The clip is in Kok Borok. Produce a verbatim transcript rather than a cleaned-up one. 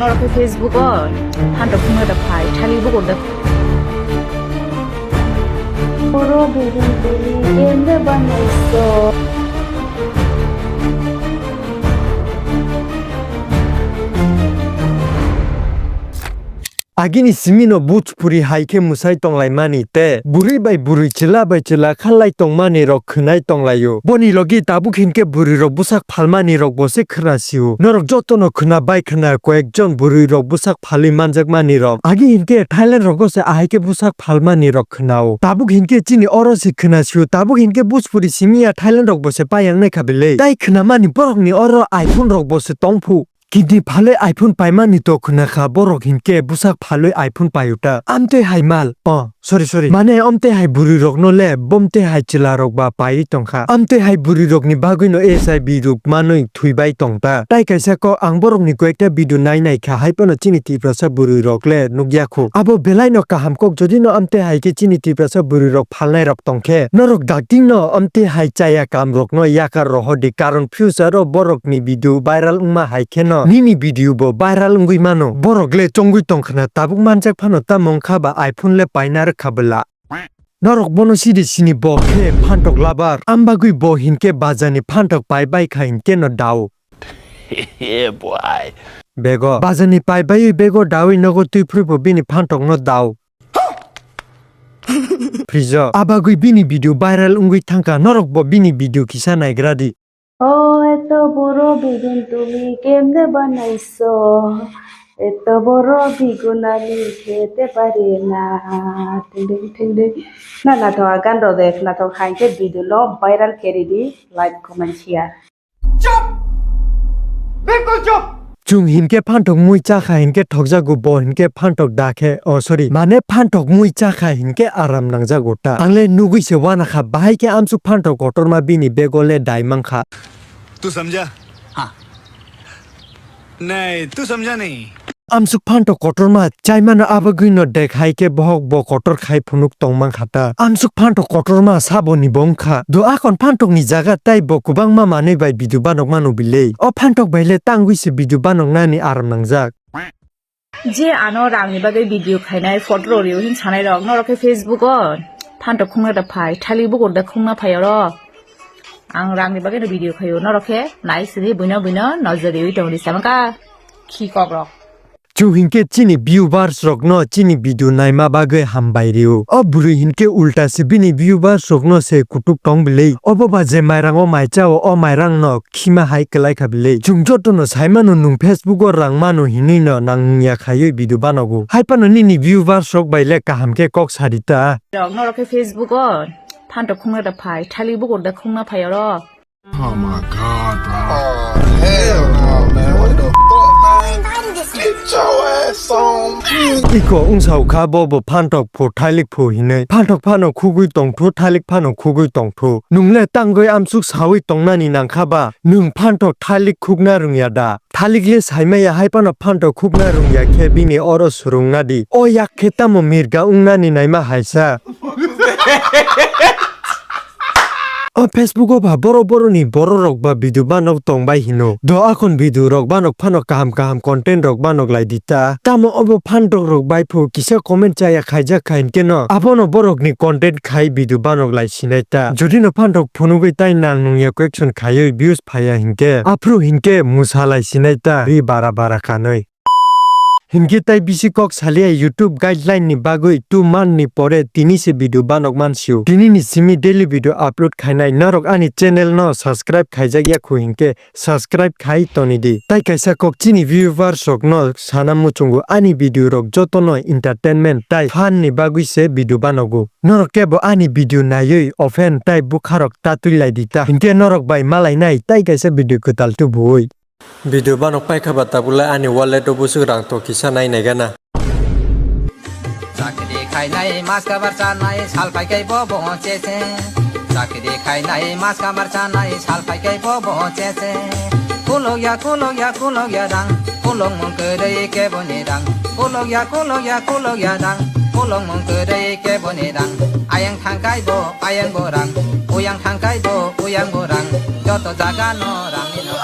Norok khe Facebook o phantok phunukna da phai, thali bukur da. Oro bidin tuli kende banai so. Agini simino Bhojpuri hai khe mwsai tonglaimani tei bwrwi bai bwrwi, chwla bai chwla khalai tongmani rok khwnai tonglaio. Boni logi tabuk hinkhe bwrwi rok bwsak phalmani rok bo se khwna sio. Norok jotono khwna bai khwna koyekjon bwrwi rok bwsak phalwi manjakmani rok. Agi hinkhe Thailand rogo se ahai khe bwsak phalmani rok khwnao. Tabuk hinkhe chini oro se khwna sio. Tabuk hinkhe Bhojpuri simi ya Thailand rok bo se payang nai kha belai. Tai khwnamani borokni oro iPhone rok bo se tongphu. Kidney phalwi iPhone paimani to khwna kha, borok hinkhe bwsak phalwi iPhone paio ta. Amtwi hai mal. Oh, sorry, sorry. Mane amtwi hai bwrwi rokno le, bomtwi hai chwla rok ba paiwi tongkha. Amtwi hai bwrwi rokni bagwino H I V rok manwi thwibai tongta. Tai kaisa kok ang borokni koyekta video nai nai kha, hai phano chini Tiprasa bwrwi rok le nukya khu. Abo belai no kaham kok, jodi no amtwi hai khe chini Tiprasa bwrwi rok phalnai rok tongkhe, norok dakti no amtwi hai chaya kam rokno yakar rohor di, karon future o borok ni video viral wngma hai kheno nini video bo viral wngwi mano. Borok le chongwi tongkhna tabuk manjak phano tamo wngkha ba iPhone le paina rwkha bwla. Norok bono sidi sini bo khe phantok labar, ambagwi bo hinkhe bazani phantok pai bai kha hinkhe no dao. Yeah, boy. Bego bazani pai baiwi bego dawi nogo twi phuru bo bini phantok no dao. Frijo, abagwi bini video viral wngwi thangkha, norok bo bini video kisa naigra di. O eto boro bidin tuli kemne banaiso, eto boro bigunani khete pare na, thengdeng thengdeng. Na nathok a gan rok de, nathok hai khe video no viral khe ridi, like, comment, share. Chup! Bilkul chup! Chwng hinkhe phantok mui chakha hinkhe thokjago, bo hinkhe phantok dakhe, oh, sorry, mane phantok mui chakha hinkhe aram nangjago ta. Ang le nugwi se uanakha, bahai khe amsuk phantok kotorma bini bego le dai mankha. Tu samjha? Ha. Nahi, tu samjha nahi. Amsuk phantok kotorma chaimano abagwino dek hai khe bohok bo kotor khai phunuk tongmankha ta. Amsuk phantok kotorma saboni bo wngkha. Do akon phantokni jaga tai bo kwbangma manwi bai video banokmano bile. O phantok bai le tangwi se video banoknani aram nangjak. Je ano rangni bagwi video khainai, photo rok rio hin sanai rok, norok khe Facebook o phantok khungna da phai, thali bukur da khungna phai oro. Ang rangni bagwi no video khaio, norok khe nai sidi buino buino nojor riwi tongdi samaka khi kok rok. Chwng hinkhe chini viewers rokno chini video naima bagwi hambai rio. O bwrwi hinkhe ulta se bini viewers rokno se kutuk tong bile. Obo ba je mairango mai chao, o mairangno khima hai kwlai kha bile. Chwng jotono sai mano nwng Facebook o rang mano hinwi no nang nungya khaiwi video banogo. Hai phano nini viewers rok bai le kaham khe kok sadi ta. Rok norok khe Facebook o phantok khungna da phai, thali bukur da khungna phai oro. Oh my God, bro. Oh, hell no, man. What the fuck, man? Get your ass on. Iko wngsa kha bo bo phantok phu thailik phu hinwi. Phantok phano khugwi tongthu, thailik phano khugwi tongthu. Nwng le tangwi amsuk sawi tongnani nangkha ba? Nwng phantok thailik khukna rwngya da? Thailik le saimaya hai phano phantok khukna rwngya khe bini oro swrwngna di. O yak khe tamo mirga wngnani naima haisa. O Facebook o ba boro boroni borok rok ba video banok tong bai hino. Do akon video rok banok phano kaham kaham content rok banok lai di ta. Tamo obo phantok rok bai phu kisa comment chaya khaijak kha hinkhe no abono borok ni content khai video banok lai sinai ta. Jodi no phantok phunugwi tai nang nungya question khaiwi views phaiya hinkhe aphuru hinkhe musa lai sinai ta ri bara bara kanwi. Hinkhe tai bisi kok salia YouTube guideline ni bagwi two month ni pore tini se video banok mansio. Tini ni simi daily video upload khainai, norok ani channel no subscribe khaijak ya khu hinkhe subscribe khai toni di. Tai kaisa kok chini viewers rok no sana muchungo ani video rok joto no entertainment tai fun ni bagwi se video banogo. Norok kebo ani video naiwi open tai bukha rok tatwi lai di ta. Hinkhe norok bai malai nai tai kaisa video kwtal tubuwi. Video banok paikha ba tabuk le ani wallet o bwswk rang tong kisa nai nai gana. Chakri khainai, mas kabar chanai, sal phaikai bo bo chese. Chakri khainai, mas kabar chanai, sal phaikai bo bo chese. Kulok ya, kulok ya, kulok ya dang, kulok mung kwrwi kebo ni dang. Kulok ya, kulok ya, kulok ya dang, kulok mung kwrwi kebo ni dang. Ayang thangkai bo, ayang bo rang, uyang thangkai bo, uyang bo rang. Joto jaga no rang ni no.